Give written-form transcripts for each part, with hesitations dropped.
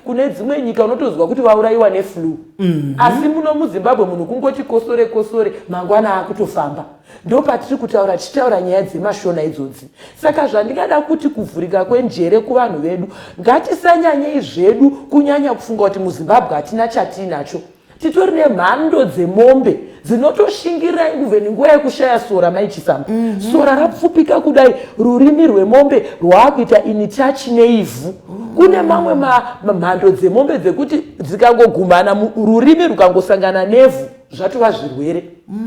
Kune dzimwe nyika unotozwa kuti vaurayiwa neflu. Asi muno muZimbabwe munhu kungoti kosore kosore, mangwana akutofamba. Ndopatiri kutaura, tichitaura nyaya dzemashona idzodzi. Saka zvandingada kuti kuvhurika kwenjere kuvanhu vedu, ngatisanyanyei zvedu kunyanya kufunga kuti muZimbabwe hatina chatiinacho. Titori nemhando dzemombe dzinotoshingirira even nguva yekushaya sora. Maichisamba, sora rapfupika kudai, rurimi rwemombe rwaakuita in touch neivhu. Kune mamwe mhando dzemombe dzekuti dzikangogumana, rurimi rukangosangana nevhu, zvatova zvirwere.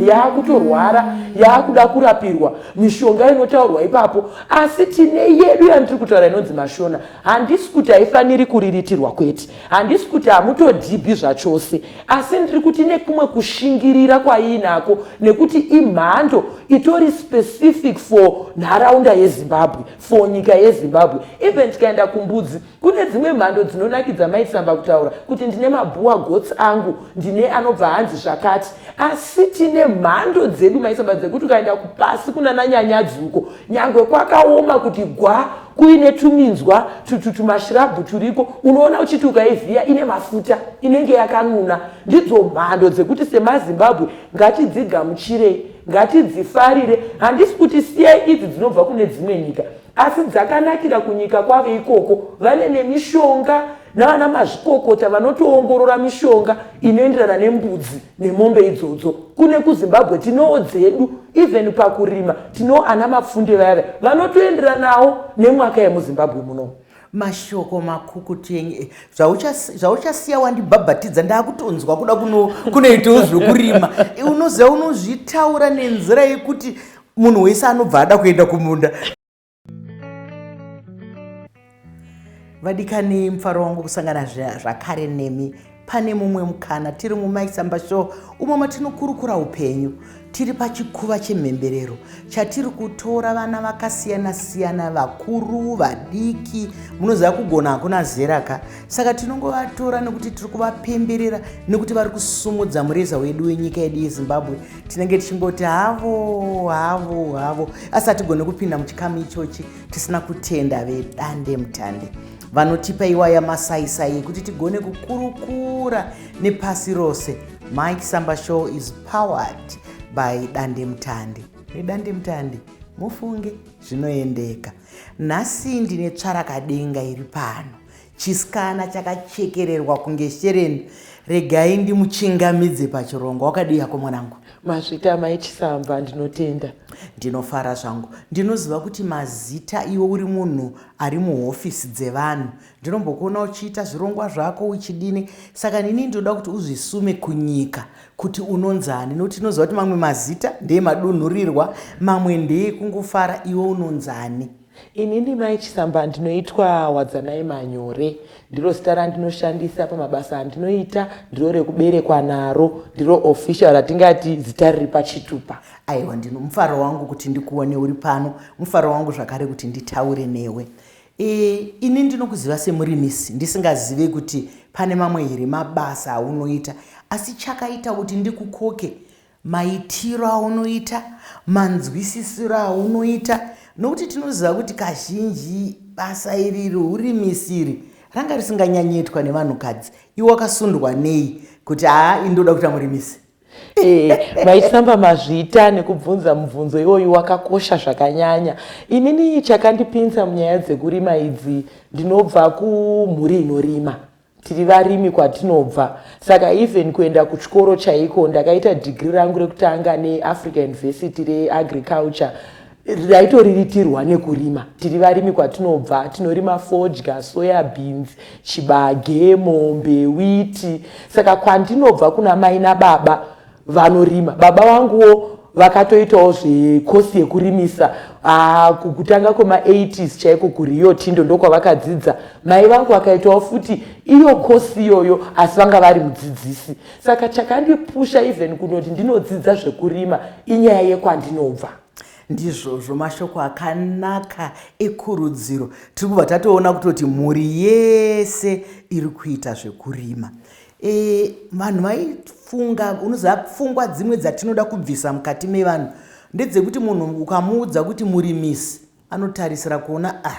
Yaakutorwara, yaakuda kurapirwa, mishonga inotaurwa ipapo. Asi tine yedu yandiri kutaura inonzi mashona. Handisi kuti haifaniri kuriritirwa, kwete. Handisi kuti hamutodhibhi zvachose, asi ndiri kuti nekumwe kushingirira kwaiinako, nekuti imhando itori specific for nharaunda yeZimbabwe, for nyika yeZimbabwe. Even tikaenda kumbudzi, kune dzimwe mhando dzinonakidza, maisamba kutaura kuti ndine maBoer goats angu, ndine anobva hanzi zvakati. Asi tine mhando dzedu, maisamba, dzekuti ukaenda kupasi kuna nanyanyadzi uko, nyangwe kwakaoma kuti gwa, kuine tuminzwa, tumashrub turiko, unoona uchiti ukaivhiya ine mafuta, inenge yakanuna. Ndidzo mhando dzekuti semaZimbabwe ngatidzigamuchirei, ngatidzifarire. Handisi kuti siyai idzi dzinobva kune dzimwe nyika, asi dzakanakira kunyika kwavo ikoko. Vane nemishonga navana mazvikokota vanotoongorora mishonga inoenderana nembudzi nemombe idzodzo. Kune kuZimbabwe tinowo dzedu. Even pakurima tinowo ana mapfunde vaya vanotoenderanawo nemwaka yemuZimbabwe muno. Mashoko makukutu. Zvauchasiya wandibhabhatidza, ndaakutonzwa kuda kunoitawo zvekurima. Unoziva, unozvitaura nenzira yekuti munhu wese anobva ada kuenda kumunda. Vadikani, mufaro wangu kusangana zvakare nemi pane mumwe mukana. Tiri muMaisamba Show, umo matinokurukura upenyu. Tiri pachikuva chemhemberero chatiri kutora vana vakasiyana-siyana, vakuru, vadiki. Munoziva kugona hakuna zera ka. Saka tinongovatora nekuti tiri kuvapemberera nekuti vari kusumudza mureza wedu wenyika yedu yeZimbabwe. Tinenge tichingoti havo havo havo, asi hatigone kupinda muchikamu ichochi tisina kutenda vedande mutande vanotipa iwaya masaisai ekuti tigone kukurukura nepasi rose. Mike Samba Show is powered by Dande Mutande. Nedande mutande, mufunge zvinoendeka. Nhasi ndine tsvarakadenga iri pano, chisikana chakachekererwa kunge shereni. Regai ndimuchingamidze pachirongwa. Wakadii hako, mwanangu? Mazvita, Maichisamba, ndinotenda. Ndinofara zvangu. Ndinoziva kuti mazita, iwe uri munhu ari muhofisi dzevanhu, ndinombokuona uchiita zvirongwa zvako uchidini. Saka nini ndinoda kuti uzvisume kunyika kuti unonzani, nokuti tinoziva kuti mamwe mazita ndeemadunhurirwa, mamwe ndeekungofara. Iwe unonzani? Inini, Mai Chisamba, ndinoitwa Wadzanai Manyore. Ndiro zita randinoshandisa pamabasa andinoita, ndiro rekuberekwa naro, ndiro official ratingati zita riri pachitupa. Aiwa, ndino mufaro wangu kuti ndikuone uri pano, mufaro wangu zvakare kuti nditaure newe. Ini ndinokuziva semurimisi, ndisingazive kuti pane mamwe here mabasa aunoita. Asi chakaita kuti ndikukoke maitiro aunoita, manzwisisiro aunoita, nokuti tinoziva kuti kazhinji basa iri reurimisi iri ranga risinganyanyoitwa nevanhukadzi. Iwe wakasundwa nei kuti haa, indoda kuita murimisi? Maisamba, mazvita nekubvunza mubvunzo iwoyu, wakakosha zvakanyanya. Inini chakandipinza munyaya dzekurima idzi, ndinobva kumhuri inorima. Tiri varimi kwatinobva. Saka even kuenda kuchikoro chaiko, ndakaita dhigiri rangu rekutanga neAfrica University reagriculture, raitoriritirwa nekurima. Tiri varimi kwatinobva. Tinorima fodya, soya beans, chibage, mombe, witi. Saka kwandinobva kuna mai nababa vanorima. Baba vanguwo vakatoitawo zvekosi yekurimisa kutanga kwema80s chaiko, kuRio Tindo ndokwavakadzidza. Mai vangu vakaitawo futi iyo kosi iyoyo, asi vanga vari mudzidzisi. Saka chakandipusha even kunoti ndinodzidza zvekurima inyaya yekwandinobva. Ndizvozvo, mashoko akanaka ekurudziro. Tiri kubva tatoona kutoti mhuri yese iri kuita zvekurima. Vanhu vaifunga, unoziva, pfungwa dzimwe dzatinoda kubvisa mukati mevanhu ndedzekuti munhu ukamuudza kuti murimisi, anotarisira kuona ah.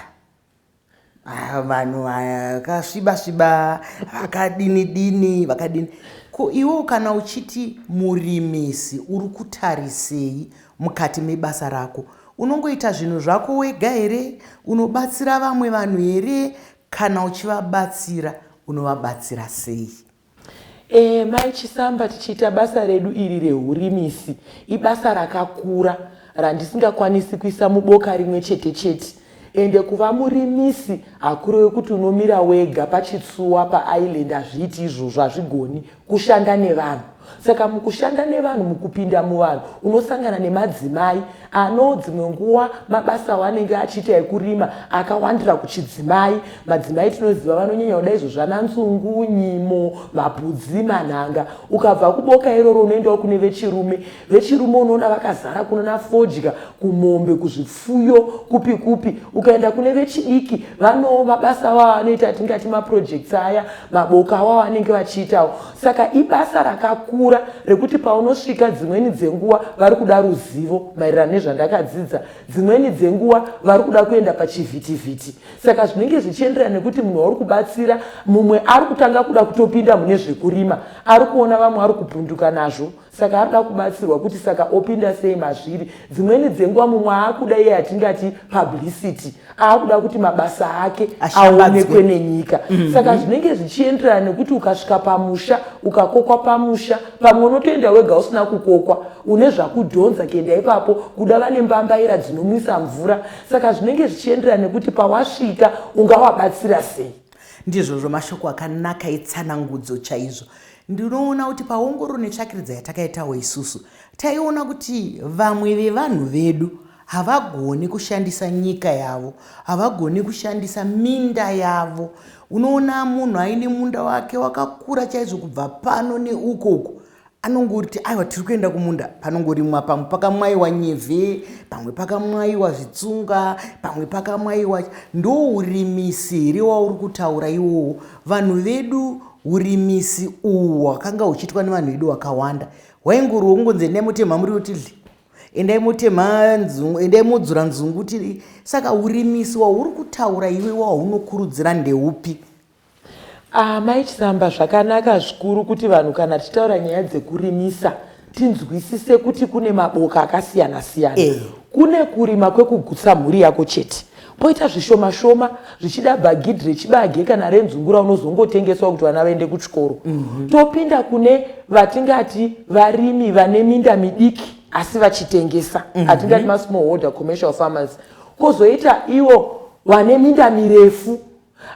Ah, vanhu vakasviba sviba, vakadini dini, vakadini. Ko iwe kana uchiti murimisi, uri kutarisei mukati mebasa rako? Unongoita zvinhu zvako wega here? Unobatsira vamwe vanhu here? Kana uchivabatsira, unovabatsira sei? Mai Chisamba, tichiita basa redu iri rehurimisi, ibasa rakakura randisingakwanisi kuisa muboka rimwe chete chete. Ende kuva murimisi hakurevi kuti unomira wega pachitsuwa, paisland. Hazviiti izvozvo, hazvigoni. Kushanda nevanhu. Saka mukushanda nevanhu, mukupinda muvanhu, unosangana nemadzimai ano dzimwe nguva mabasa avanenge achiita ekurima akawandira kuchidzimai. Madzimai tinoziva vanonyanya kuda izvo zvana nzungu, nyimo, mapudzi, manhanga. Ukabva kuboka iroro unoendawo kune vechirume. Vechirume unoona vakazara kunana fodya, kumombe, kuzvipfuyo, kupi kupi. Ukaenda kune vechidiki, vanowo mabasa avo avanoita, atingati maprojects aya, maboka avo avanenge vachiitawo. Saka ibasa rakakura rekuti paunosvika dzimweni dzenguva vari kuda ruzivo maererano nezvandakadzidza, dzimweni dzenguva vari kuda kuenda pachivhitivhiti. Saka zvinenge zvichienderana nekuti munhu wauri kubatsira, mumwe ari kutanga kuda kutopinda mune zvekurima, ari kuona vamwe ari kupunduka nazvo, saka ari kuda kubatsirwa kuti saka opinda sei mazviri. Dzimweni dzenguva mumwe aakuda iye atingati publicity, aakuda kuti mabasa ake aonekwe nenyika. Saka zvinenge zvichienderana nekuti ukasvika pamusha, ukakokwa pamusha, pamwe unotoenda wega usina kukokwa, une zvakudhonza kuenda ipapo, kuda vane mbambaira dzinomwisa mvura. Saka zvinenge zvichienderana nekuti pawasvika ungawabatsira sei. Ndizvozvo, mashoko akanaka etsanangudzo chaizvo. Ndinoona kuti paongororo netsvakiridza yatakaitawo isusu, taiona kuti vamwe vevanhu vedu havagoni kushandisa nyika yavo, havagoni kushandisa minda yavo. Unoona munhu aine munda wake wakakura chaizvo kubva pano neuko uko, anongoti aiwa, tiri kuenda kumunda, panongorimwa, pamwe pakamwayiwa nyevhe, pamwe pakamwayiwa zvitsunga, pamwe pakamwayiwa. Ndo urimisi here wauri kutaura iwowo? Vanhu vedu, urimisi uhu hwakanga huchiitwa nevanhu vedu vakawanda hwaingoriwo kungonzi endai motemha muriwo tidle, endai motemha nzungu, endai modzura nzungu tiri. Saka urimisi wahuri kutaura iwe, wahaunokurudzira, ndeupi? Ah, Mai Chisamba, zvakanaka zvikuru kuti vanhu kana tichitaura nyaya dzekurimisa tinzwisise kuti kune maboka akasiyana siyana. Kune kurima kwekugutsa mhuri yako chete, poita zvishoma shoma, zvichida bhagidhi rechibage kana renzungu raunozongotengeswa kuti vana vaende kuchikoro. Topinda kune vatingati varimi vane minda midiki asi vachitengesa, atingati masmallholder commercial farmers. Kwozoita ivo vane minda mirefu.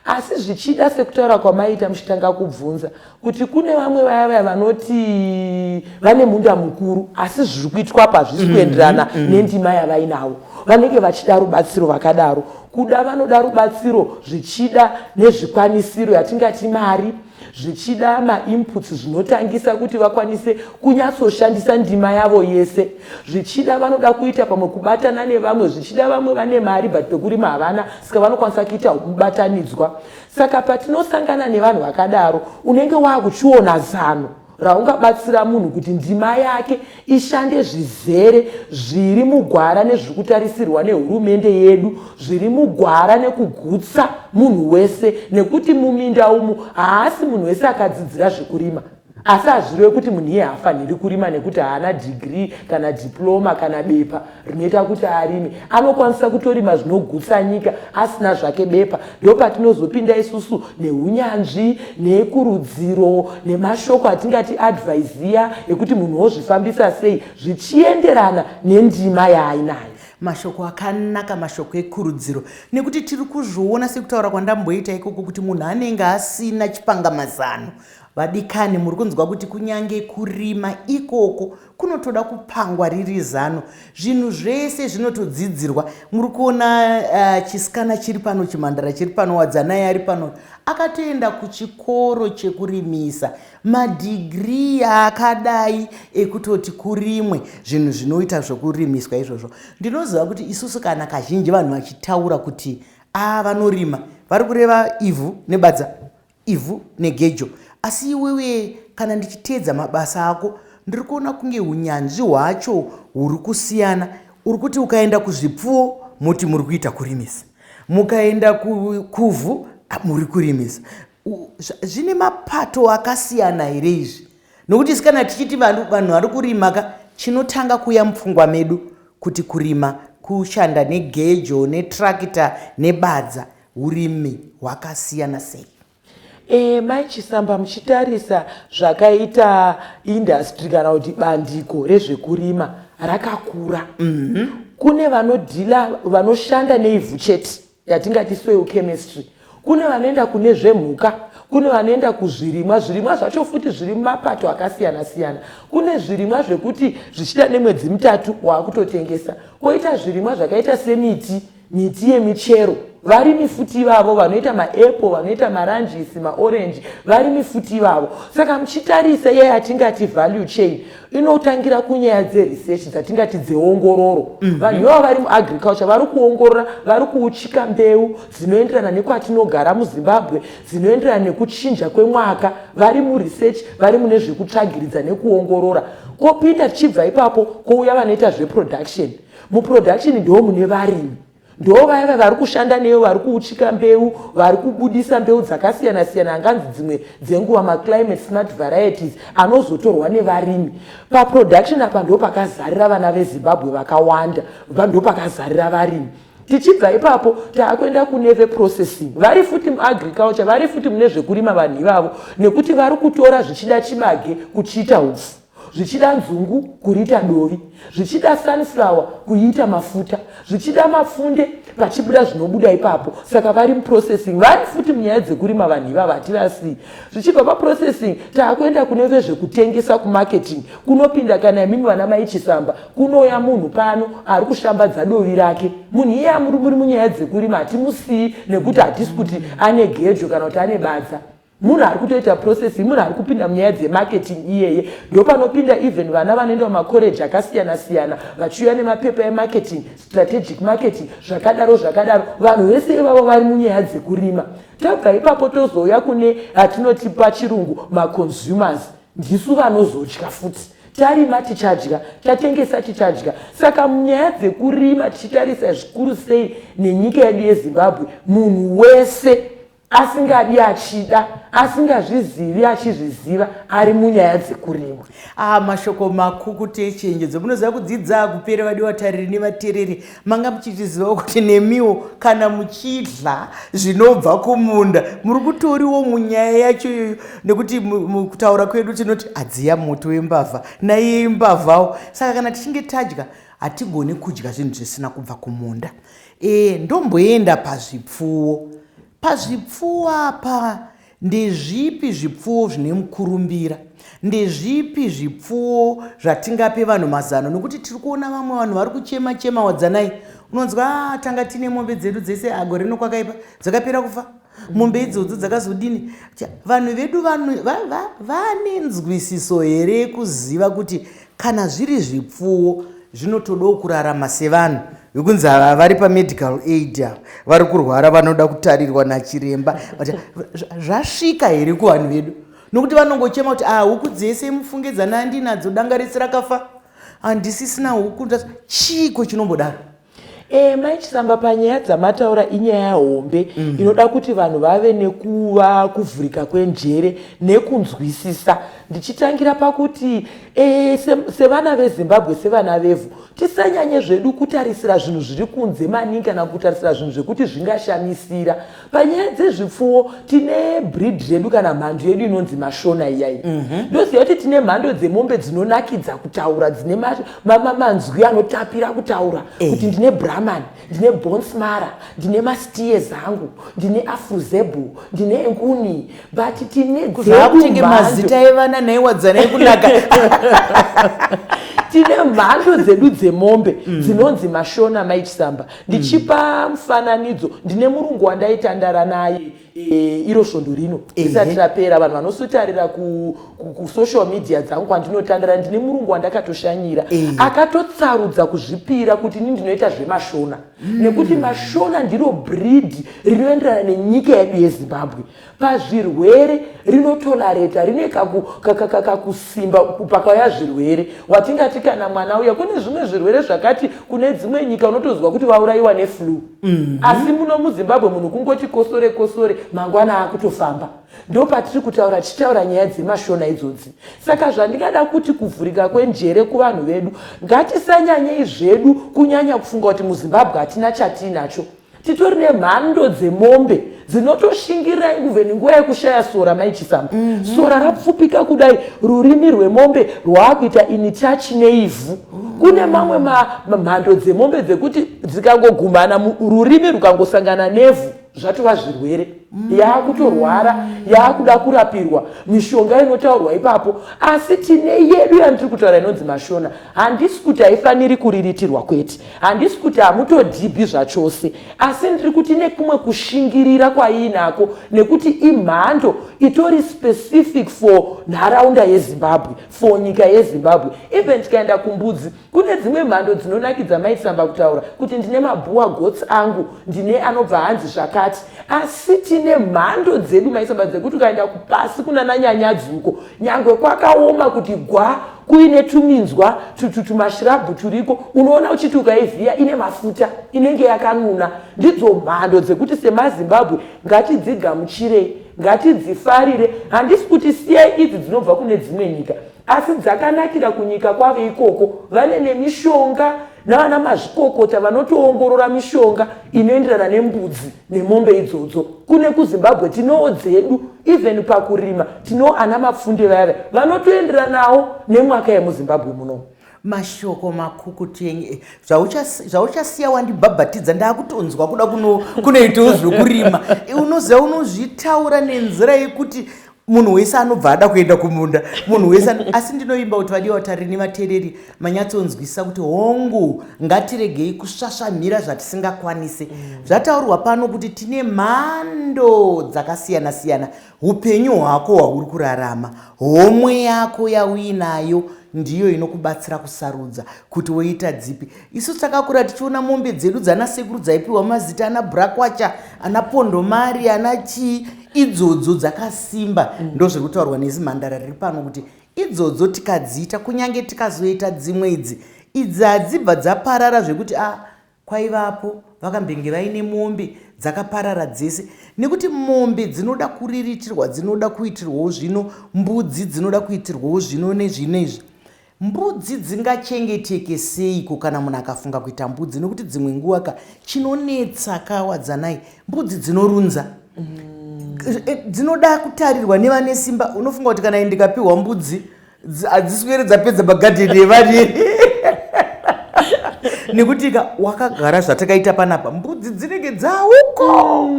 Asi zvichida sekutaura kwamaita muchitanga kubvunza kuti kune vamwe vaya vaya vanoti vane munda mukuru asi zviri kuitwa pa zvisi kuenderana nendima yavainawo, vanenge vachida rubatsiro vakadaro. Kuda vanoda rubatsiro zvichida nezvikwanisiro yatingati mari, zvichida mainputs zvinotangisa kuti vakwanise kunyatsoshandisa ndima yavo yese. Zvichida vanoda kuita pamwe kubatana nevamwe, zvichida vamwe vane mari but pekurima havana, saka vanokwanisa kuita mubatanidzwa. Saka patinosangana nevanhu vakadaro, unenge waakuchiona zano raungabatsira munhu kuti ndima yake ishande zvizere zviri mugwara nezviri kutarisirwa nehurumende yedu, zviri mugwara nekugutsa munhu wese, nekuti muminda umu haasi munhu wese akadzidzira zvekurima. Asi hazvirevi kuti munhu iye haafaniri kurima nekuti haana dhigiri kana diploma kana bepa rinoita kuti arime. Anokwanisa kutorima zvinogutsa nyika asina zvake bepa. Ndopatinozopinda isusu neunyanzvi nekurudziro nemashoko atingati advise ekuti munhu wozvifambisa sei zvichienderana nendima yaainayo. Mashoko akanaka, mashoko ekurudziro, nekuti tiri kuzviona sekutaura kwandamboita ikoko kuti munhu anenge asina chipangamazano. Vadikani, muri kunzwa kuti kunyange kurima ikoko kunotoda kupangwa riri zano. Zvinhu zvese zvinotodzidzirwa. Muri kuona chisikana chiri pano, chimhandara chiri pano, Wadzanai ari pano, akatoenda kuchikoro chekurimisa, madhigirii akadai ekutoti kurimwe zvinhu zvinoita zvekurimiswa izvozvo. Ndinoziva kuti isusu kana kazhinji vanhu vachitaura kuti a vanorima, vari kureva ivhu nebadza, ivhu negejo. Asi iwewe, kana ndichiteedza mabasa ako, ndiri kuona kunge unyanzvi hwacho huri kusiyana. Uri kuti ukaenda kuzvipfuwo moti muri kuita kurimisa. Mukaenda kuvhu, muri kurimisa. Zvine mapato akasiyana here izvi? Nokuti isi kana tichiti vanhu vari kurima ka, chinotanga kuuya mupfungwa medu kuti kurima kushanda negejo, netrakita, nebadza. Urimi hwakasiyana sei? Mai Chisamba, muchitarisa zvakaita industry kana kuti bandiko rezvekurima rakakura. Kune vanodhila, vanoshanda neivhu chete, yatingati soil chemistry. Kune vanoenda kune zvemhuka, kune vanoenda kuzvirimwa. Zvirimwa zvacho futi zviri mumapato akasiyana siyana. Kune zvirimwa zvekuti zvichida nemwedzi 3 waakutotengesa, kwoita zvirimwa zvakaita semiti, miti yemichero. Varimi futi ivavo vanoita maapple, vanoita maranjisi, maorenji, varimi futi ivavo. Saka muchitarisa iye yatingati value chain inotangira kunyaya dzeresearch, dzatingati dzeongororo. Vanhu ivavo vari muagriculture vari kuongorora, vari kuuchika mbeu dzinoenderana nekwatinogara muZimbabwe, dzinoenderana nekuchinja kwemwaka. Vari muresearch, vari mune zvekutsvagiridza nekuongorora. Kopinda, tichibva ipapo kouya vanoita zveproduction. Muproduction ndo mune varimi, ndo vaya vari kushanda neyo, vari kuuchika mbeu, vari kubudisa mbeu dzakasiyana siyana, anganzi dzimwe dzenguva maclimate smart varieties anozotorwa nevarimi. Paproduction apa ndo pakazarira vana veZimbabwe vakawanda, ndo pakazarira varimi. Tichibva ipapo taakuenda kune veprocessing, vari futi muagriculture, vari futi mune zvekurima vanhu ivavo, nekuti vari kutora zvichida chibage kuchiita upfu, zvichida nzungu kuriita dovi, zvichida sunflower kuiita mafuta, zvichida mafunde, pachibuda zvinobuda ipapo. Saka vari muprocessing, vari futi munyaya dzekurima vanhu ivava, hativasii. Zvichibva paprocessing taakuenda kune vezvekutengesa, kumarketing. Kunopinda kana imimi vana mai Chisamba. Kunouya munhu pano ari kushambadza dovi rake. Munhu iye amuri muri munyaya dzekurima, hatimusii nekuti hatisi kuti ane gejo kana kuti ane badza. Munhu ari kutoita processing, munhu ari kupinda munyaya dzemarketing iyeye. Ndopanopinda even vana vanoenda mumakoreji akasiyana siyana vachiuya nemapepa emarketing, strategic marketing, zvakadaro zvakadaro. Vanhu vese ivavo vari munyaya dzekurima. Tabva ipapo tozouya kune atinoti pachirungu maconsumers. Ndisu vanozodya futi. Tarima tichadya, tatengesa tichadya. Saka munyaya dzekurima, tichitarisa zvikuru sei nenyika yedu yeZimbabwe, munhu wese asingadi achida, asingazvizivi achizviziva, ari munyaya dzekurima. Ah, mashoko makukutu echenjedzo. Munoziva, kudzidza kupera. Vadiwa tariri nevateereri, manga muchichiziva kuti nemiwo kana muchidya zvinobva kumunda muri kutoriwo munyaya yacho iyoyo, nekuti mukutaura kwedu tinoti adziya moto wembavha naiye imbavhawo. Saka kana tichinge tadya, hatigoni kudya zvinhu zvisina kubva kumunda. Ndomboenda pazvipfuwo. Pazvipfuwo apa, ndezvipi zvipfuwo zvine mukurumbira? Ndezvipi zvipfuwo zvatingape vanhu mazano? Nokuti tiri kuona vamwe vanhu vari kuchema chema. Wadzanai, unonzwa, "Ah, tanga tine mombe dzedu dzese, agore rino kwakaipa, dzakapera kufa. Mombe idzodzo dzakazodini?" Vanhu vedu vane nzwisiso here yekuziva kuti kana zviri zvipfuwo zvinotodawo kurarama sevanhu, vekunzi ava vari pamedical aid, ava vari kurwara, vanoda kutarirwa nachiremba? Zvasvika here kuvanhu vedu? Nokuti vanongochema kuti, "Ah, huku dzese mufunge dzanandinadzo, danga rese rakafa, handisisina huku." Chiiko chinombodaro? Mai Chisamba, panyaya dzamataura inyaya hombe inoda kuti vanhu vave nekuva kuvhurika kwenjere nekunzwisisa. Ndichitangira pakuti sevana veZimbabwe, sevana vevhu, tisanyanye zvedu kutarisira zvinhu zviri kunze maningi kana kutarisira zvinhu zvekuti zvingashamisira. Panyaya dzezvipfuwo, tine breed redu kana mhando yedu inonzi Mashona iyai. Ndoziva kuti tine mhando dzemombe dzinonakidza kutaura, dzine manzwi anotapira kutaura, kuti ndine Brahman, ndine Bonsmara, ndine masteers angu, ndine Afro-Zebu, ndine Nguni, but tine Zvakutenge mazita evana naiwadzana ekunaka. Tine mhando dzedu dzemombe dzinonzi Mashona. Maichisamba, ndichipa mufananidzo, ndine murungu wandaitandara naye iro svondo rino risati rapera. Vanhu vanosotarira kusocial media dzangu kwandinotandara, ndine murungu wandakatoshanyira akatotsarudza kuzvipira kuti ini ndinoita zvemashona, nekuti Mashona ndiro breed rinoenderana nenyika yedu yeZimbabwe. Pazvirwere rinotolerata, rine kakusimba pakauya zvirwere. Watingati kana mwana uya kune zvimwe zvirwere zvakati Kune dzimwe nyika unotozwa kuti vaurayiwa neflu. Asi muno muZimbabwe munhu kungoti kosore kosore, mangwana akutofamba. Ndopatiri kutaura, tichitaura nyaya dzemashona idzodzi. Saka zvandingada kuti kuvhurika kwenjere kuvanhu vedu, ngatisanyanyei zvedu kunyanya kufunga kuti muZimbabwe hatina chatiinacho. Titori nemhando dzemombe dzinotoshingirira even nguva yekushaya sora. Maichisamba, sora rapfupika kudai, rurimi rwemombe rwaakuita initachi neivhu. Kune mamwe mhando dzemombe dzekuti dzikangogumana, rurimi rukangosangana nevhu, zvatova zvirwere, yaakutorwara, yaakuda kurapirwa, mishonga inotaurwa ipapo. Asi tine yedu yandiri kutaura inonzi mashona. Handisi kuti haifaniri kuriritirwa, kwete. Handisi kuti hamutodhibhi zvachose, asi ndiri kuti nekumwe kushingirira kwaiinako, nekuti imhando itori specific for nharaunda yeZimbabwe, for nyika yeZimbabwe. Even tikaenda kumbudzi, kune dzimwe mhando dzinonakidza, maitsamba kutaura kuti ndine maBoer goats angu, ndine anobva hanzi zvakati. Asi tine mhando dzedu, maitsamba, dzekuti ukaenda kupasi kuna nanyanyadzi uko, nyangwe kwakaoma kuti gwa, kuine tuminzwa, tumashrub turiko, unoona uchiti ukaivhiya ine mafuta, inenge yakanuna. Ndidzo mhando dzekuti semaZimbabwe ngatidzigamuchirei, ngatidzifarire. Handisi kuti siyai idzi dzinobva kune dzimwe nyika, asi dzakanakira kunyika kwavo ikoko. Vane nemishonga navana mazvikokota vanotoongorora mishonga inoenderana nembudzi nemombe idzodzo. Kune kuZimbabwe tinowo dzedu. Even pakurima tinowo ana mapfunde vaya vanotoenderanawo nemwaka yemuZimbabwe muno. Mashoko makukutu. Zvauchasiya wandibhabhatidza, ndaakutonzwa kuda kunoitawo zvokurima. Unoziva, unozvitaura nenzira yekuti munhu wese anobva ada kuenda kumunda, munhu wese. Asi ndinoimba kuti vadiwa vatariri nevateereri manyatsonzwisisa kuti hongu, ngatiregei kusvasvamhira zvatisingakwanise. Zvataurwa pano kuti tine mhando dzakasiyana-siyana. Upenyu hwako hwauri kurarama, homwe yako yauinayo ndiyo inokubatsira kusarudza kuti woita dzipi. Isu takakura tichiona mombe dzedu dzana sekuru dzaipiwa mazita, ana Brakwacha, ana Pondomari, ana chii. Idzodzo dzakasimba. Ndozviri kutaurwa nezimhandara riri pano kuti idzodzo tikadziita, kunyange tikazoita dzimwe idzi, idzi hadzibva dzaparara zvekuti a kwaivapo vakambenge vaine mombe dzakaparara dzese, nekuti mombe dzinoda kuriritirwa, dzinoda kuitirwawo zvino, mbudzi dzinoda kuitirwawo zvino nezvino izvi. Mbudzi dzingachengeteke seiko kana munhu akafunga kuita mbudzi? Nekuti dzimwe nguva ka chinonetsa kawadzanai, mbudzi dzinorunza, dzinoda kutarirwa nevane simba. Unofunga kuti kana ndikapiwa mbudzi, hadziswere dzapedza pagadheni yevanhu, nekuti ka wakagara zvatakaita panapa, mbudzi dzinenge dzauko.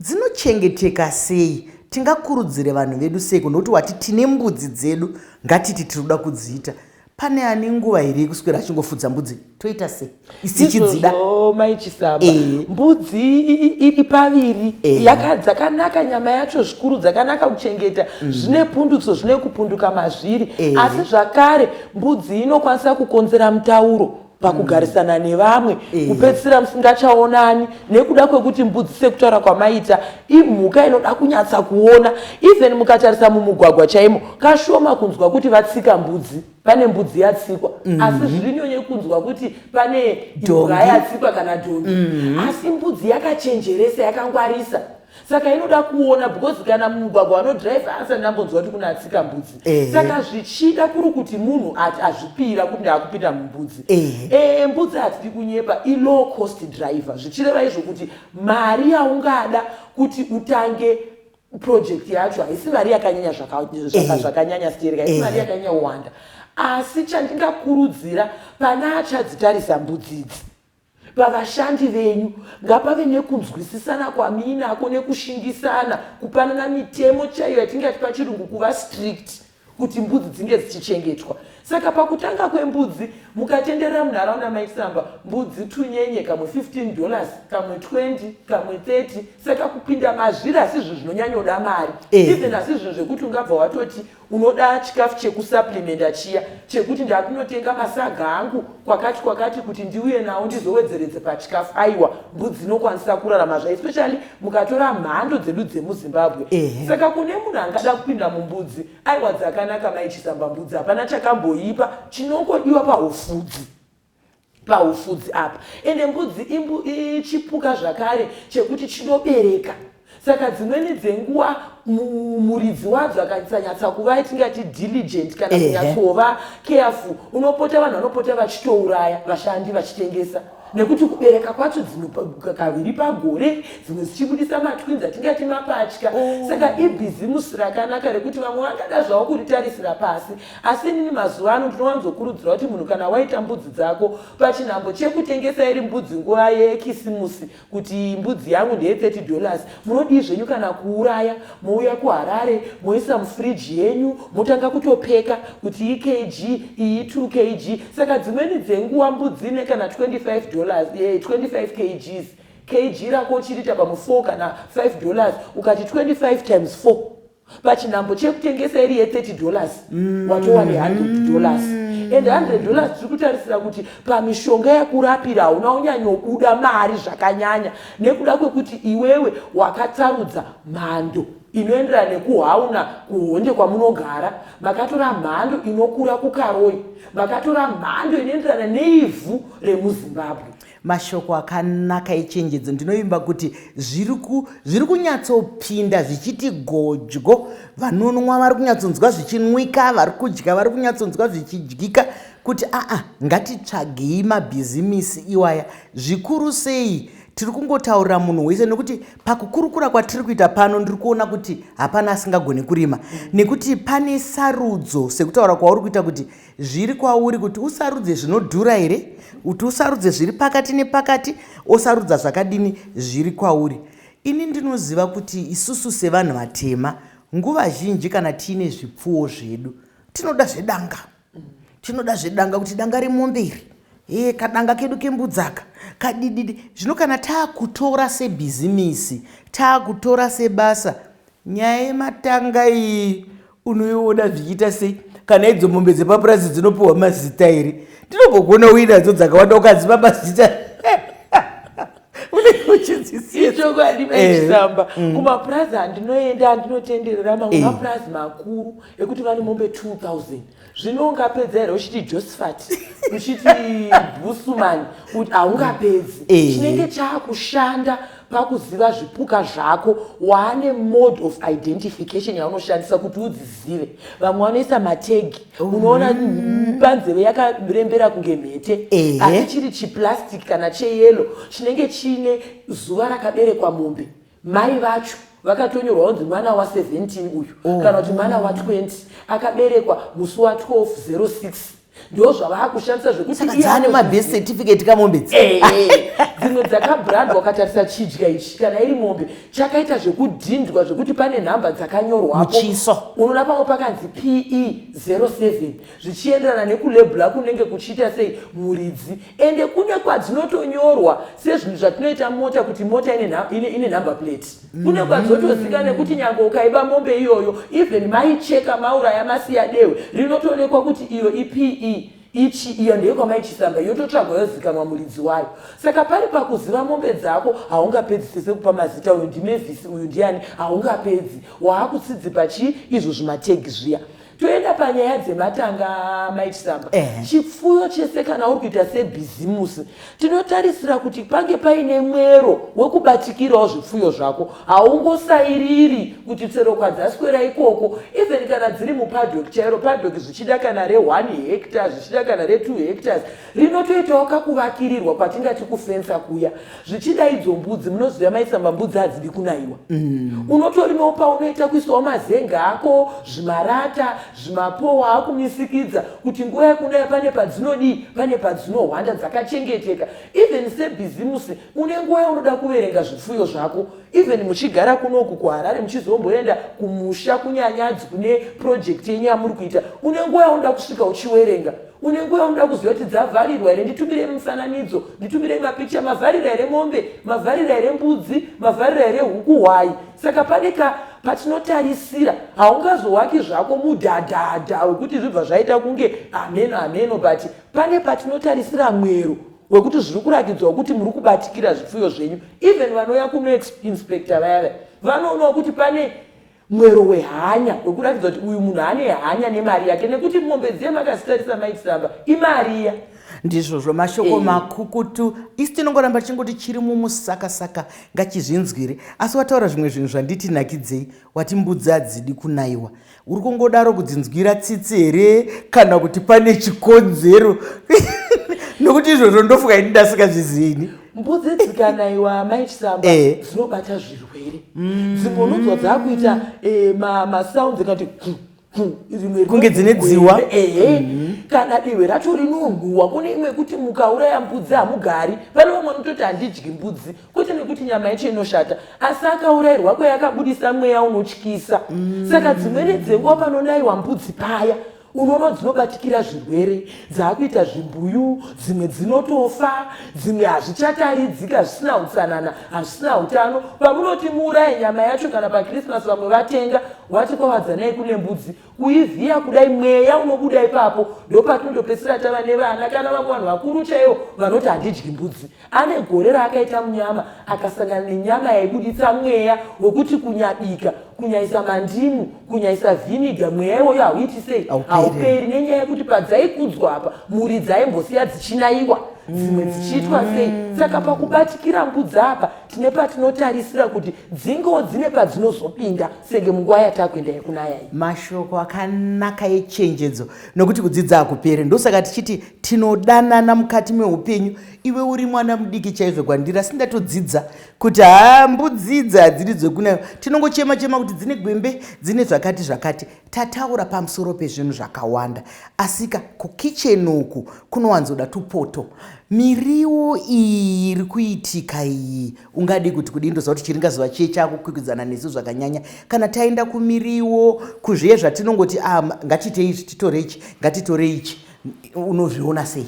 Dzinochengeteka sei? Tingakurudzire vanhu vedu seiko? Nokuti wati tine mbudzi dzedu, ngatiti tiri kuda kudziita, pane ane nguva here yekuswera achingofudza mbudzi? Toita sei isichidzida? Maichisamba, mbudzi iri paviri. Dzakanaka nyama yacho zvikuru, dzakanaka kuchengeta, zvine pundutso, zvine kupunduka mazviri. Asi zvakare mbudzi inokwanisa kukonzera mutauro pakugarisana nevamwe, kupedzisira musingachaonani, nekuda kwekuti mbudzi, sekutaura kwamaita, imhuka inoda kunyatsa kuona. Even mukatarisa mumugwagwa chaimo, kashoma kunzwa kuti vatsika mbudzi, pane mbudzi yatsikwa, asi zviri nyonye kunzwa kuti pane imbwa yatsikwa kana dhongi. Asi mbudzi yakachenjeresa, yakangwarisa, saka inoda kuona, because kana mumugwagwa vanodhiraivha asati ndambonzwa kuti kuna atsika mbudzi. Saka zvichida kuri kuti munhu ati azvipira kuti ndaakupinda mumbudzi, mbudzi hatidi kunyepa, ilow cost driver, zvichireva izvo kuti mari yaungada kuti utange project yacho haisi mari yakanyanya zvakanyanya stereka, haisi mari yakanyanya kuwanda. Asi chandingakurudzira pana achadzitarisa mbudzi idzi, pavashandi venyu ngapave nekunzwisisana kwamiinako, nekushingisana, kupanana mitemo chaiyo yatingati pachirungu kuva strict, kuti mbudzi dzinge dzichichengetwa. Saka pakutanga kwembudzi, mukatenderera munharaunda maisamba, mbudzi tunyenye, kamwe $15, kamwe 20, kamwe 30. Saka kupinda mazviri asi zvinhu zvinonyanyoda mari. Even asi zvinhu zvekuti ungabva watoti unoda chikafu chekusupplementa chiya chekuti ndakunotenga masaga angu kwakati kwakati kuti ndiuye nawo ndizowedzeredze pachikafu, aiwa, mbudzi inokwanisa kurarama zva, especially mukatora mhando dzedu dzemuZimbabwe. Saka kune munhu angada kupinda mumbudzi, aiwa, dzakanaka, maichisamba, mbudzi hapana chakamboipa, chinongodiwa paufudzi. Paufudzi apa, ende mbudzi chipuka zvakare chekuti chinobereka. Saka dzimweni dzenguva muridzi wadzo akasanyatsa kuva, tingati, diligent kana kunyatsova careful, unopota, vanhu vanopota vachitouraya vashandi vachitengesa, nekuti kubereka kwacho dzimwe kaviri pagore, dzimwe dzichibudisa matwins, atingati mapatya. Saka ibhizimusi rakanaka rekuti vamwe vangada zvavo kuritarisira pasi, asi inini mazuva ano ndinowanzokurudzira kuti munhu, kana waita mbudzi dzako, pachinhambo chekutengesa iri mbudzi nguva yekisimusi kuti mbudzi yangu ndeye $30, munodii zvenyu kana kuuraya, mouya kuHarare, moisa mufriji yenyu, motanga kutopeka kuti ikg iyi, 2 kg. Saka dzimweni dzenguva mbudzi ine kana $25, 25 kgs, kg rako uchiriita pamwe 4 kana $5, ukati 25 times 4, pachinhambo chekutengesa iri ye$30, watova ne$100. And $100 tiri kutarisira kuti pamishonga yekurapira hauna kunyanyobuda mari zvakanyanya, nekuda kwekuti iwewe wakatsarudza mhando inoenderana nekuhauna kuhonde kwamunogara. Makatora mhando inokura kuKaroi, makatora mhando inoenderana neivhu remuZimbabwe. Mashoko akanaka echenjedzo. Ndinovimba kuti zviri kunyatsopinda zvichiti godyo. Vanonwa vari kunyatsonzwa zvichinwika, vari kudya vari kunyatsonzwa zvichidyika, kuti aa, ngatitsvagei mabhizimisi iwaya. Zvikuru sei tiri kungotaurira munhu wese, nekuti pakukurukura kwatiri kuita pano ndiri kuona kuti hapana asingagoni kurima, nekuti pane sarudzo, sekutaura kwauri kuita kuti zviri kwauri kuti usarudze zvinodhura here, kuti usarudze zviri pakati nepakati, osarudza zvakadini, zviri kwauri. Ini ndinoziva kuti isusu sevanhu vatema, nguva zhinji kana tiine zvipfuwo zvedu, tinoda zvedanga, tinoda zvedanga, kuti danga remombe iri, e kadanga kedu kembudzaka kadididi. Zvino kana taakutora sebhizimisi, taakutora sebasa, nyaya yematanga iyi unoiona zvichiita sei? Kana idzo mombe dzepapurasi dzinopiwa mazita here? Ndinombogona uinadzo dzakawanda, ukadzipa mazita unenge uchidzisiya. Ichokwadi, maichisamba. Kumapurazi andinoenda, andinotenderera, mamwe mapurazi makuru ekuti vane mombe 2000, zvino ungapedza here uchiti Josephat, uchiti Busumani? Kuti haungapedzi. Chinenge chaakushanda pakuziva zvipuka zvako, waane mode of identification yaunoshandisa kuti udzizive. Vamwe vanoisa mategi, unoona panzeve yakarembera kunge mhete, asi chiri chiplastic kana cheyellow, chinenge chiine zuva rakaberekwa mombe, mai vacho vakatonyorwa kunzi mwana wa17 uyu, kana kuti mwana wa20 akaberekwa musi wa1206. Ndo zvavaakushandisa zvekuti Saka dzaane mabirth certificate kamombe dzi? Dzimwe dzakabrandwa. Ukatarisa chidya ichi, kana iri mombe, chakaita zvekudhindwa zvekuti pane nhamba dzakanyorwapo. Muchiso. Unoona pamwe pakanzi PE 07, zvichienderana nekulabel kunenge kuchiita sei muridzi. Ende kune kwadzinotonyorwa sezvinhu zvatinoita mota, kuti mota ine number plate. Kune kwadzotozika nekuti nyange ukaiba mombe iyoyo, even maicheka, mauraya, masiya dehwe, rinotoonekwa kuti iyo iPE ichi, iyo ndeyekwamaichisamba, yototsvagwa, yozikanwa muridzi wayo. Saka pari pakuziva mombe dzako, haungapedzi sekupa mazita, uyu ndiMavis, uyu ndiani, haungapedzi. Waakutsidzipa chii, izvo zvimategi zviya. Toenda panyaya dzematanga, maichisamba. Chipfuyo chese, kana uri kuita sebhizimusi, tinotarisira kuti pange paine mwero wekubatikirawo zvipfuyo zvako. Haungosairiri kuti tsero kwadzaswera ikoko. Even kana dziri mupaddock chairo, paddock zvichida kana re1 hectare, zvichida kana re2 hectares, rinotoitawo kakuvakirirwa kwatingati kufensa kuya. Zvichida idzo mbudzi, munoziva maisamba, mbudzi hadzidi kunayiwa. Unotorimawo paunoita kuisawo mazenga ako, zvimarata, zvimapowa akumisikidza kuti nguva yekunaya pane padzinodii, pane padzinohwanda dzakachengeteka. Even sebhizimusi, une nguva yaunoda kuverenga zvipfuyo zvako. Even muchigara kunoku kuHarare, muchizomboenda kumusha kunyanyadzi kune project yenyu yamuri kuita, une nguva yaunoda kusvika uchiwerenga. Une nguva yaunoda kuziva kuti dzavharirwa here, nditumirei mufananidzo, nditumirei mapikicha, mavharira here mombe, mavharira here mbudzi, mavharira here huku, hwai. Saka pane ka patinotarisira. Haungazowaki zvako mudhadhadha wekuti zvibva zvaita kunge hameno hameno, but pane patinotarisira mwero wekuti zviri kurakidzwa kuti muri kubatikira zvipfuyo zvenyu. Even vanouya kunoinspecta vaya vaya vanoonawo kuti pane mwero wehanya wekuratidza kuti uyu munhu ane hanya nemari yake, nekuti mombe dziye makazitarisa, maitisamba, imari iya. Ndizvozvo, mashoko makukutu. Isi tinongoramba tichingoti chiri mumusakasaka ngachizvinzwire. Asi wataura zvimwe zvinhu zvanditi nakidzei. Wati mbudzi hadzidi kunayiwa. Uri kungodaro kudzinzwira tsitsi here kana kuti pane chikonzero? Nokuti izvozvo ndofunga ini ndasingazvizivi. Mbudzi dzikanayiwa, amai Chisamba, dzinobata zvirwere. Dzimwe unonzwa dzakuita masounds ekati rimwe kunge dzine dziwa. Ehe, kana dihwe racho rinonhuhwa. Kune imwe yekuti mukauraya mbudzi hamugari. Pane vamwe vanototi handidyi mbudzi, kwete nekuti nyama yacho inoshata, asi akaurayirwa kweyakabudisa mweya unotyisa. Saka dzimweni dzenguva panonayiwa mbudzi paya, unoona dzinobatikira zvirwere, dzaakuita zvimbuyu, dzimwe dzinotofa, dzimwe hazvichataridzika, zvisina utsanana, hazvisina utano. Pamunoti muuraye nyama yacho kana paChristmas, vamwe vatenga, wati kwawadzanai kune mbudzi, kuivhiya kudai, mweya unobuda ipapo. Ndopatinondopedzisira tava nevana kana vamwe vanhu vakuru chaivo vanoti handidyi mbudzi. Ane gore raakaita munyama, akasangana nenyama yaibuditsa mweya wekuti kunyabika, kunyaisa mandimu, kunyaisa vhiniga, mweya iwoyo hauiti sei? Hauperi. Nenyaya yekuti padzaikudzwa apa, mhuri dzaimbosiya dzichinayiwa, dzimwe dzichiitwa sei. Saka pakubatikira mbudzi apa, tine patinotarisira kuti dzingewo dzine padzinozopinda, senge munguva yatakuenda yekunaya iyi. Mashoko akanaka echenjedzo, nokuti kudzidza hakuperi. Ndosaka tichiti tinodanana mukati meupenyu. Iwe uri mwana mudiki chaizvo kwandiri, asi ndatodzidza kuti haa, mbudzi idzi hadziri dzekunayo. Tinongochema chema kuti dzine gwembe, dzine zvakati zvakati. Tataura pamusoro pezvinhu zvakawanda, asika kukicheni uku kunowanzoda tupoto. Miriwo iyi iri kuitika iyi, ungadi kuti kudii? Ndoziva kuti chiringazuva chiye chakukwikwidzana nesu zvakanyanya. Kana taenda kumiriwo, kuzviye zvatinongoti ah, ngatiitei izvi, titore ichi, ngatitore ichi, unozviona sei?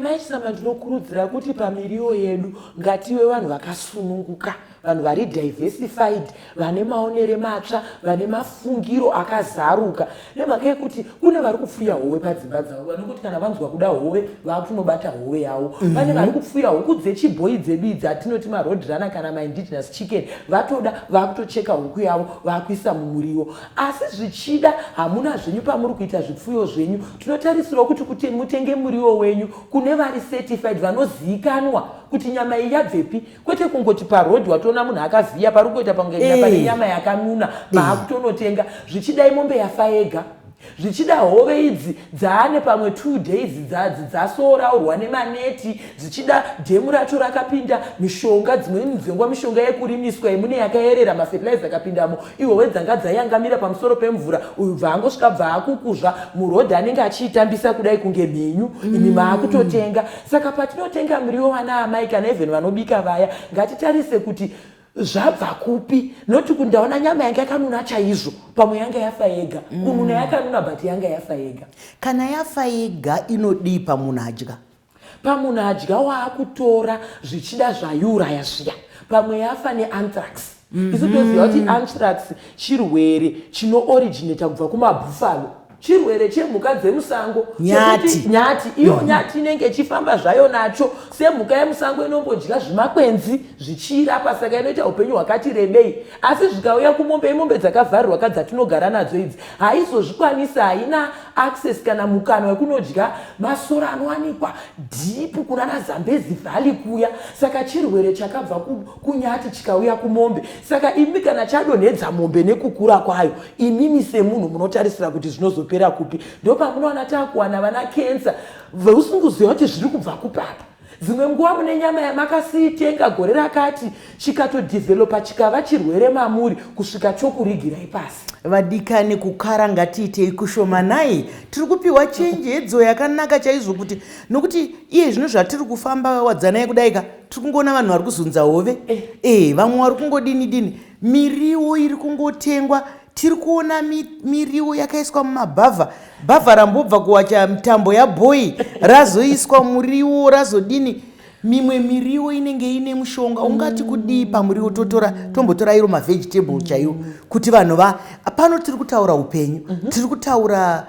Maisama, ndinokurudzira kuti pamiriwo yedu ngative vanhu vakasununguka, vanhu vari diversified, vane maonere matsva, vane mafungiro akazaruka, nemhaka yekuti kune vari kupfuya hove padzimba dzavo, vanokuti kana vanzwa kuda hove vakunobata hove yavo. Pane vari kupfuya huku dzechibhoi dzedu idzi atinoti maroadrunner kana maindigenous chicken, vatoda vakutocheka huku yavo vakuisa mumuriwo. Asi zvichida hamuna zvenyu pamuri kuita zvipfuyo zvenyu, tinotarisirawo kuti mutenge muriwo wenyu kune vari certified, vanozivikanwa kuti nyama iyi yabvepi, kwete kungoti parodhi watoona munhu akavhiya pari kungoita pange pane nyama yakanuna, maakutonotenga. Zvichidai mombe yafa yega, zvichida hove idzi dzaane pamwe 2 days dzasoraurwa nemaneti, zvichida dhemu racho rakapinda mishonga, dzimweni dzengwa mishonga yekurimiswa imune yakayerera, mafertilizer akapindamo, ihove dzanga dzayangamira pamusoro pemvura, uyu bva angosvika bva akukuzva murodhi, anenge achiitambisa kudai kunge mhenyu, imi maakutotenga. Saka patinotenga muriwo, vana amai kana even vanobika vaya, ngatitarise kuti zvabva kupi, noti kuti ndaona nyama yanga yakanuna chaizvo, pamwe yanga yafa yega. Kununa yakanuna, but yanga yafa yega. Kana yafa yega inodii pamunhu adya? Pamunhu adya, waakutora zvichida zvaiuraya zviya, pamwe yafa neanthrax. Isu toziva kuti anthrax chirwere chinooriginata kubva kumabuffalo, chirwere chemhuka dzemusango. Nyati. Nyati iyo. Nyati inenge ichifamba zvayo nacho semhuka yemusango, inombodya zvimakwenzi zvichiirapa, saka inoita upenyu hwakati rebei. Asi zvikauya kumombe, imombe dzakavharirwa ka dzatinogara nadzo idzi, haizozvikwanisi, haina access kana mukana wekunodya masora anowanikwa deep kunana Zambezi Valley kuya. Saka chirwere chakabva kunyati chikauya kumombe, saka imi kana chadonhedza mombe nekukura kwayo, imimi semunhu munotarisira kuti zvinozopera kupi? Ndopamunowana taakuwana vana kensa veusunguziva kuti zviri kubva kupapa. Dzimwe nguva mune nyama yamakasitenga gore rakati, chikatodhivhelopa chikava chirwere mamuri kusvika chokurigirai pasi. Vadikani, kukara ngatiitei kushomanai. Tiri kupiwa chenjedzo yakanaka chaizvo kuti nokuti iye zvino zvatiri kufamba wadzanai kudaika, tiri kungoona vanhu vari kuzunza hove, vamwe vari kungodini dini, miriwo iri kungotengwa. Tiri kuona miriwo yakaiswa mumabhavha, bhavha rambobva kuwacha mitambo yabhoi, razoiswa muriwo, razodini. Mimwe miriwo inenge ine mushonga. Ungati kudii pamuriwo? Totora, tombotora iro mavegetable chaiwo, kuti vanhu va pano tiri kutaura upenyu, tiri kutaura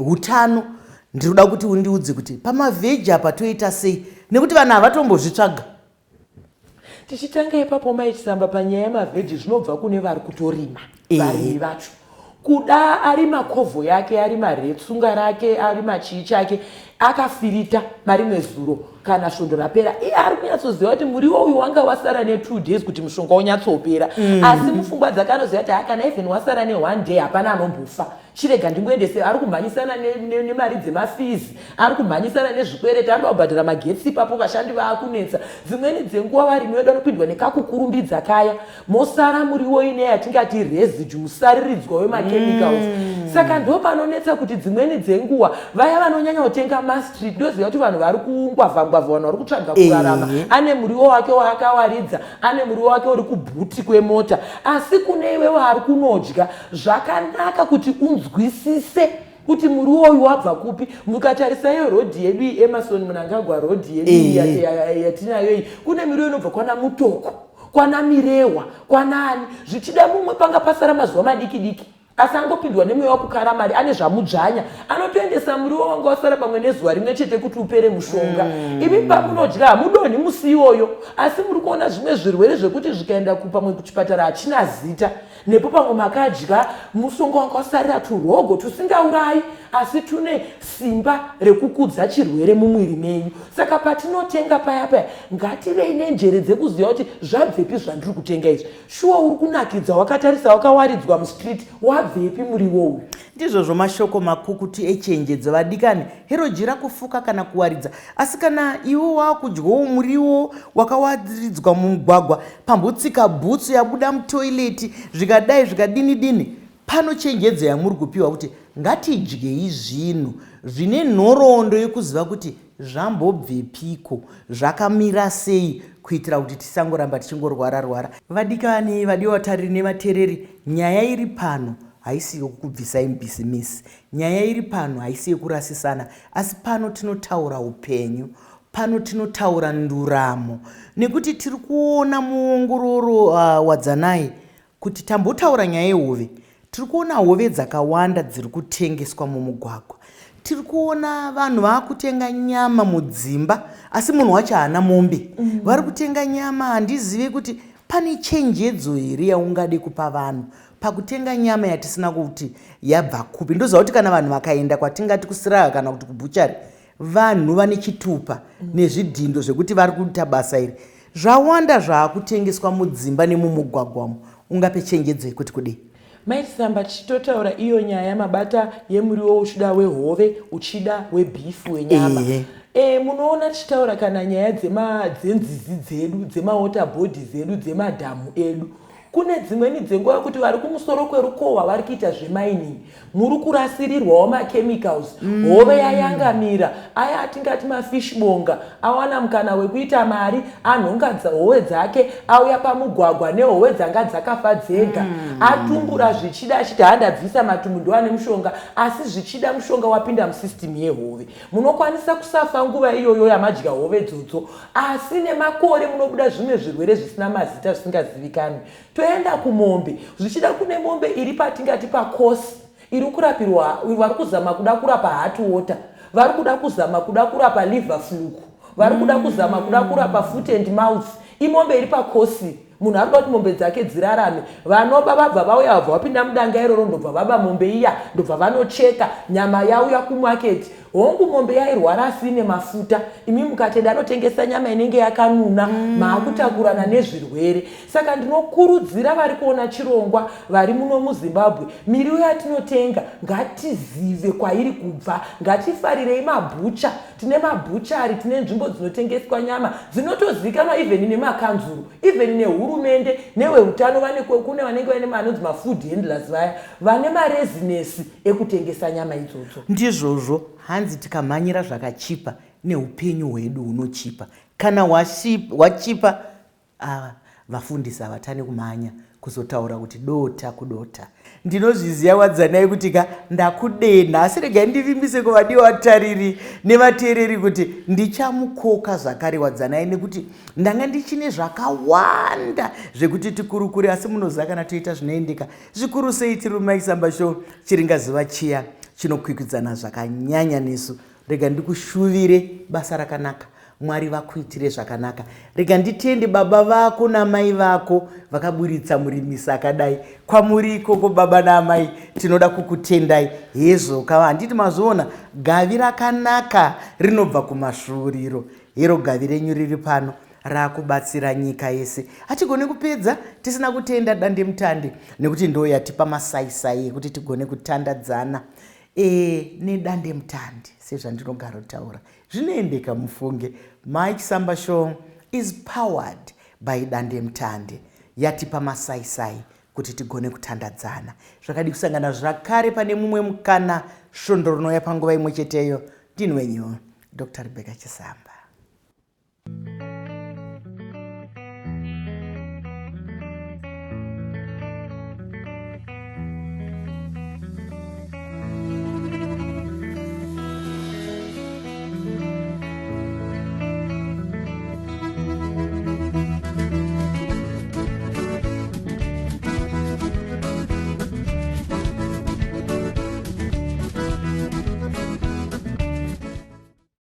utano. Ndiri kuda kuti undiudze kuti pamavheji apa toita sei, nekuti vanhu havatombozvitsvaga. Tichitanga ipapo, maichisamba, panyaya yemavheji, zvinobva kune vari kutorima, varimi vacho. Kuda arima kovho yake, arima retsunga rake, arima chii chake. Akafirita marimwe zuro kana svondo rapera, iye ari kunyatsoziva kuti muriwo uyu wanga wasara ne2 days kuti mushonga unyatsopera. Asi mupfungwa dzake anoziva kuti hakana, even wasara ne1 day hapana anombofa, chirega ndingoendese. Ari kumhanyisana nemari dzemafees, ari kumhanyisana nezvikwereti, ari kubhadhara magetsi ipapo, vashandi vaakunetsa. Dzimweni dzenguva varimi vedu vanopindwa nekakukurumbidza kaya, mosara muriwo ine yatingati residue, musariridzwa wemachemicals. Saka ndo panonetsa kuti dzimweni dzenguva vaya vanonyanya kutenga mastreet, ndoziva kuti vanhu vari kungwavhangwavha, vanhu vari kutsvaga kurarama, ane muriwo wake waakawaridza, ane muriwo wake uri kuboot kwemota. Asi kune iwewo ari kunodya, zvakanaka kuti unzwisise kuti muriwo uyu wabva kupi. Mukatarisa iyo road yedu iyi, Emmerson Mnangagwa Road yedu iyi yatinayo iyi, kune miriwo inobva kwana Mutoko, kwana Mirehwa, kwanani. Zvichida mumwe panga pasara mazuva madiki diki, asi angopindwa nemweya wekukara mari, ane zvamudzvanya, anotoendesa muriwo wanga wasara pamwe nezuva rimwe chete kuti upere mushonga. Imi pamunodya hamudonhi musi iwoyo, asi muri kuona zvimwe zvirwere zvekuti zvikaenda pamwe kuchipatara hachina zita, nepo pamwe makadya musongo wanga wasarira, turogo tusingaurayi asi tune simba rekukudza chirwere mumwiri menyu. Saka patinotenga paya paya, ngativei nenjere dzekuziva kuti zvabvepi zvandiri kutenga izvi. Shuwa uri kunakidza wakatarisa wakawaridzwa mustreet, wabvepi muriwo uyu? Ndizvozvo, mashoko makukutu echenjedzo, vadikani. Hero jira kufuka kana kuwaridza, asi kana iwe wakudyawo muriwo wakawaridzwa mumugwagwa, pambotsika bhutsu yabuda mutoilet, zvikadai zvikadini dini, pano chenjedzo yamuri kupiwa kuti ngatidyei zvinhu zvine nhoroondo yekuziva kuti zvambobvepiko, zvakamira sei, kuitira kuti tisangoramba tichingorwara rwara. Vadikani, vadiwa vatariri nevateereri, nyaya iri pano haisi yokukubvisai mubhizimisi, nyaya iri pano haisi yekurasisana, asi pano tinotaura upenyu, pano tinotaura nduramo, nekuti tiri kuona muongororo wadzanai kuti tambotaura nyaya yehove. Tiri kuona hove dzakawanda dziri kutengeswa mumugwagwa, tiri kuona vanhu vaakutenga nyama mudzimba, asi munhu wacho haana mombe. Vari kutenga nyama, handizivi kuti pane chenjedzo here yaungade kupa vanhu pakutenga nyama yatisina kuti yabva kupi. Ndoziva kuti kana vanhu vakaenda kwatingati kusiraga kana kuti kubutchery, vanhu vane chitupa nezvidhindo zvekuti vari kuita basa iri. Zvawanda zvaakutengeswa mudzimba nemumugwagwamo, ungape chenjedzo yekuti kudii? Maisamba, tichitotaura iyo nyaya mabata yemuriwo, uchida wehove, uchida webeef, wenyama, munoona tichitaura kana nyaya dzenzizi dzedu, dzemawater body dzedu, dzemadhamu edu. Kune dzimweni dzenguva kuti vari kumusoro kwerukohwa vari kuita zvemining, muri kurasirirwawo machemicals. Hove yayangamira, aya atingati mafish bonga awana mukana wekuita mari, anhonga hove dzake, auya pamugwagwa nehove dzanga dzakafa dzega. Atumbura, zvichida achiti handabvisa matumbu ndoane mushonga, asi zvichida mushonga wapinda musystem yehove. Munokwanisa kusafa nguva iyoyo yamadya hove dzodzo, asi nemakore munobuda zvimwe zvirwere zvisina mazita, zvisingazivikanwi. Toenda kumombe, zvichida kune mombe iri patingati pacourse iri kurapirwa, vari kuzama kuda kurapa heartwater, vari kuda kuzama kuda kurapa liver fluke, vari kuda kuzama kuda kurapa foot and mouth. Imombe iri pacourse, munhu ari kuda kuti mombe dzake dzirarame. Vanoba vabva vauya, vabva vapinda mudanga iroro, ndobva vaba mombe iya, ndobva vanocheka nyama, yauya kumarket. Hongu, mombe yairwara asi ine mafuta. Imi mukatenda anotengesa nyama inenge yakanuna, maakutakurana nezvirwere. Saka ndinokurudzira vari kuona chirongwa vari muno muZimbabwe, miriwo yatinotenga ngatizive kwairi kubva. Ngatifarirei mabutcher, tine mabutchery, tine nzvimbo dzinotengeswa nyama dzinotozivikanwa even nemakanzuru, even nehurumende neweutano. Vane kune vanenge vaine anonzi mafood handlers, vaya vane marezinesi ekutengesa nyama idzodzo. Ndizvozvo, hanzi tikamhanyira zvakachipa neupenyu hwedu hunochipa. Kana hwachipa, ava vafundisi havatani kumhanya kuzotaura kuti dota kudota. Ndinozviziva, wadzanai, kuti ka ndakudena, asi regai ndivimbise kuvadiwa vatariri nevateereri kuti ndichamukoka zvakare wadzanai, nekuti ndanga ndichine zvakawanda zvekuti tikurukure, asi munoziva kana toita zvinoendeka zvikuru sei. Tiri muMaisamba Show, chiringazuva chiya chinokwikwidzana zvakanyanya nesu. Rega ndikushuvire basa rakanaka. Mwari vakuitire zvakanaka. Rega nditende baba vako namai vako vakaburitsa murimisi akadai. Kwamuri ikoko baba naamai tinoda kukutendai. Hezvo ka handiti mazviona gavi rakanaka rinobva kumasvuuriro. Hero gavi renyu riri pano rakubatsira nyika yese. Hatigone kupedza tisina kutenda dandemutande nekuti ndo yatipa masaisai ekuti tigone kutandadzana e, nedandemutande sezvandinogarotaura. Zvinoendeka mufunge. Mike Samba Show is powered by Dandemutande yatipa masaisai kuti tigone kutandadzana. Zvakadi kusangana zvakare pane mumwe mukana svondo rinouya panguva imwe cheteyo. Ndini wenyu Dr. Rebecca Chisamba.